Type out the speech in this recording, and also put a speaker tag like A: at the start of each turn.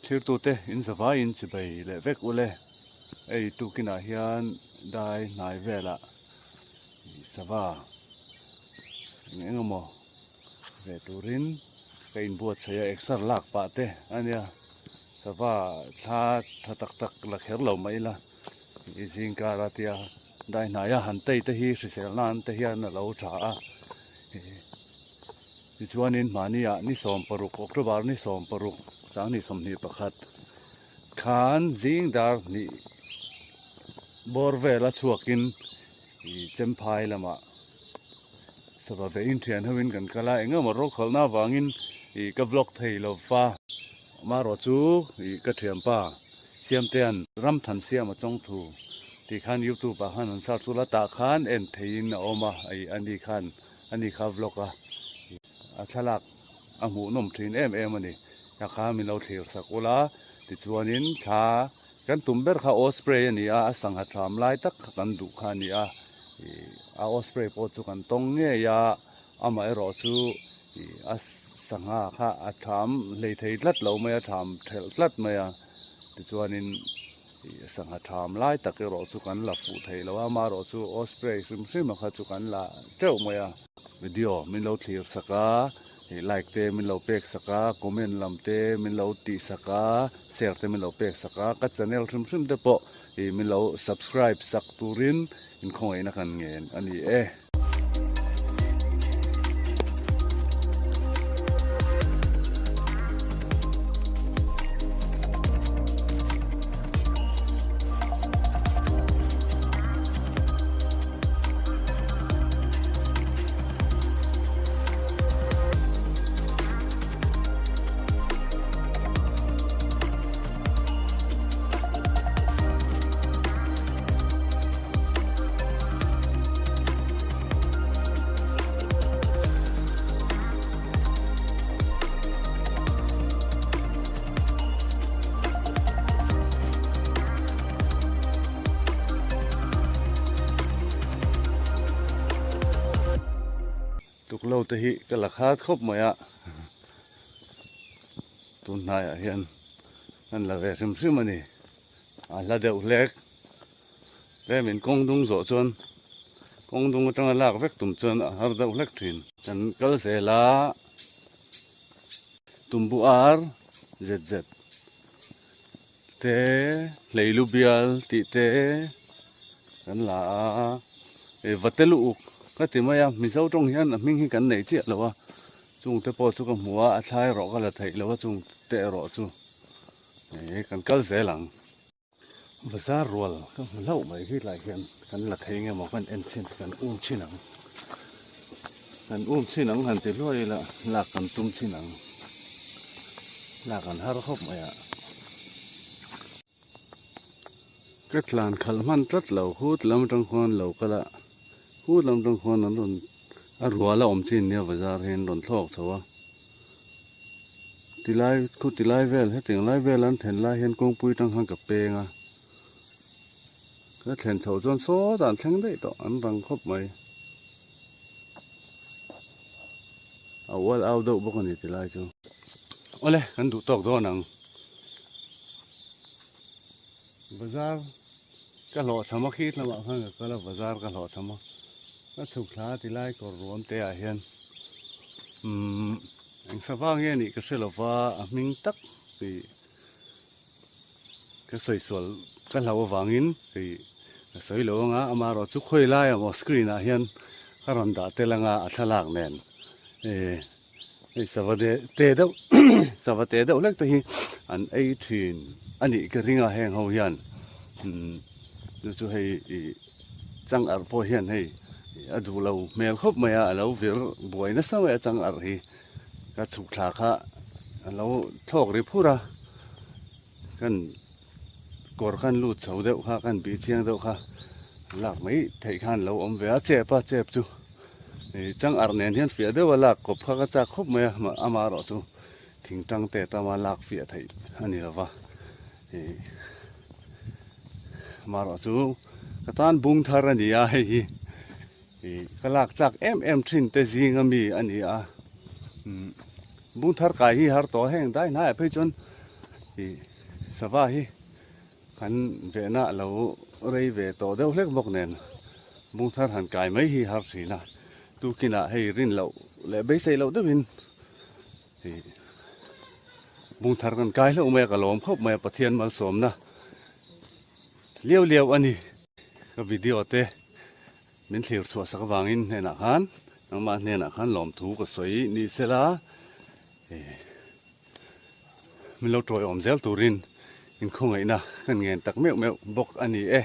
A: Thirtute in zavaiin chibei leh vek ule. Hei tukinah hian dai hnai velah sava eng eng emaw ve turin ka inbuatsaih a, exer lak pah te a nia. Sava thla tha tak tak la kher lo mai ila i zingkar a tia dai hnaia han tei te hi hrisel nan te hian a lo tha a. Tichuanin mahniah ni 16 October ni 16 sanghnih 21 khan zing dar hnih bawr vela chhuakin ih Chemphai lamah sava ve inthian hoin kan kal a, engemaw rawkhalhna avangin ih ka vlog thei lo va. Amaherawh chu ih ka thianpa Siamtea'n Ramthan Siama tawngthu tih khan YouTube ah khan an search ula tah khan en theihin a awm a, ih ani khan ani kha vlog a a thlalak a hmuhnawm thin em em a ni. Hna kha min lo thlir sak ula tichuanin thla kan tum ber kha osprey a ni a, a sangha tham lai tak kha kan duh kha a ni a, ih a osprey pawh chu kan tawng ngei a, amaherawh chu ih a sangha kha a tham hlei thei tlat lo mai a, tham thelh tlat mai a, tichuanin ih sangha tham lai tak erawh chu kan la fuh thei lo a, amaherawh chu osprey hrim hrim a kha chu kan la teuh mai a. Video min lo thlir sak a. Ih like te min lo pek sak a, comment lam te min lo tih sak a, share te min lo pek sak a, ka channel hrim hrim te pawh ih min lo subscribe sak turin inkhawngaihna kan ngen a ni e. Tuklo te hi ka la khat khawp mai a, tun hnaiah hian an la ve hrim hrim a ni, a hla deuh hlek tlemin kawng dung zawh chuan kawng dung atanga lak vek tum chuan a har deuh hlek thin. Kan kal zel a, tumbu ar zet zet te hleilu bial tih te kan la a ih vatelu uk ka ti mai a mizo tawng hian a hming hi kan nei chiah lo a chung te pawh chu ka hmu a a thlai erawh ka la theih lo a chung te erawh chu ih kan kal zel ang. Bazar rual ka hmu hlauh mai hi tlai hian kan la thei nge maw kan en chhin kan um chhin ang kan um chhin ang han ti hluai ila lak kan tum chhin ang lak an har khawp mai a. Ka tlan khalh hman tlat lo hut lam atang khuan lo kal a hut lam atang khuan an rawn a rual a awm chin nia bazar hi an rawn thlawk chho a. Tilai khu tilai vel hetiang lai vel an then lai hian kawngpui atang khan ka peng a ka thlen chhoh chuan sawtah an thleng daih tawh an rang khawp mai a ual au deuh bawk a ni tilai chu awle kan duh tawk dawn ang bazar ka hlawh cham a khi lamah khan ka kal a bazar ka hlawh cham a ka chhuk thla a tilai kawr ruam te ah hian umm eng sava nge nih ka hre lova a hming tak tih ka sawi sual ka hlau avangin ih ka sawi lo anga amaherawh chu khawi lai ah maw screen ah hian ka rawn dah tel anga a thlalak nen eh hei sava te te deuh sava te deuh hlek te hi an ei thin a nih ka ring a heng ho hian umm chu chu hei ih chang arh pawh hian hei a duh lo hmel khawp mai a a lo vir buai nasa mai a chang arh hi ka chhuk thla kha a lo thlawk ri phur a kan kawr khan lut chho deuh kha kan bih chiang deuh kha lak mai theih khan lo awm ve a chep a chep chu ih chang arh nen hian fiah deuh a lak kawp kha ka chak khawp mai a amaherawh chu thing tang te tama lak fiah theih a ni lo va ih amaherawh chu ka tan bung thar a ni a hei hi ih ka lak chak em em thin te zing ami a ni a umm bung thar kai hi har tawh heng dai hnaiah phei chuan. Ih sava hi kan vehna a lo rei ve tawh deuh hlek bawk nen bung thar han kai mai hi har thin a, tukinah hei rin loh leh beisei loh deuhin ih bung thar kan kai hlauh mai a, ka lawm khawp mai a Pathian malsawmna liau liau a ni. Ka video te min thlir chhuah sak avangin hnenah khan nangmah hnenah khan lawmthu ka sawi ni sela ih min lo tawiawm zel turin inkhawngaihna kan ngen tak meuh meuh bawk a ni e.